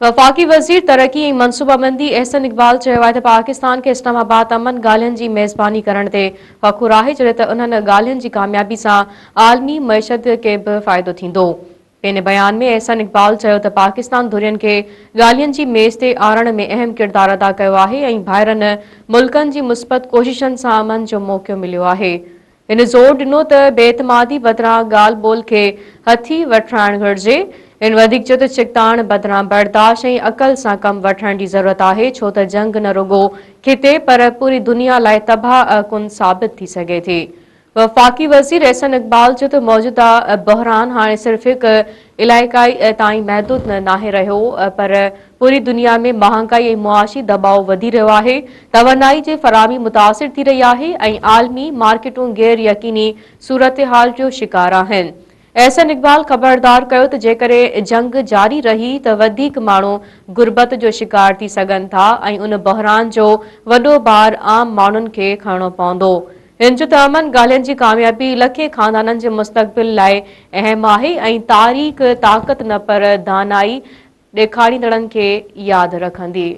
وفاقي وزير ترقي ۽ منصوبابندي احسن اقبال چيو آهي ته پاڪستان کي اسلام آباد امن ڳالهين جي ميزباني ڪرڻ تي فخر آهي جڏهن ته انهن ڳالهين جي ڪاميابي سان عالمي معيشت کي به فائدو ٿيندو. پنهنجي بيان ۾ احسن اقبال چيو ته پاڪستان ڌرين کي ڳالهين جي ميز تي آڻڻ ۾ اهم ڪردار ادا ڪيو آهي ۽ ڀائرن ملڪن جي مثبت ڪوششن سان امن جو موقعو مليو آهي. هن زور ڏنو ته بي اعتمادي بدران ڳالهه ٻولهه کي هٿي وٺرائڻ گهرجي. هن وڌيڪ چيو ته ڇڪتاڻ بدران برداشت ۽ عقل سان ڪم وٺڻ جي ضرورت آهي ڇو ته جنگ نه رڳو خطي پر پوري دنيا لاء تباهه ڪن ثابت ٿي سگهي ٿي. وفاقي وزير احسن اقبال چيو ته موجوده بحران هاڻي صرف هڪ علائقائي تائين محدود ناهي رهيو پر پوري دنيا ۾ مهانگائي ۽ معاشي دٻاء وڌي رهيو آهي، توانائي جي فراهمي متاثر ٿي رهي آهي ۽ عالمي مارڪيٽون غير يقيني صورتحال جو شڪار آهن. احسن اقبال خبردار ڪيو ته جيڪڏهن جنگ جاري رهي ته وڌيڪ ماڻهو غربت جو شڪار ٿي سگهن ٿا ۽ ان بحران جو وڏو بار عام ماڻهن کي کڻڻو پوندو. هن چيو ته امن ڳالهين جي ڪاميابي لکين خاندانن جي مستقبل لاء اهم آهي ۽ تاريخ طاقت نه پر دانائي ڏيکاريندڙن کي ياد رکندي.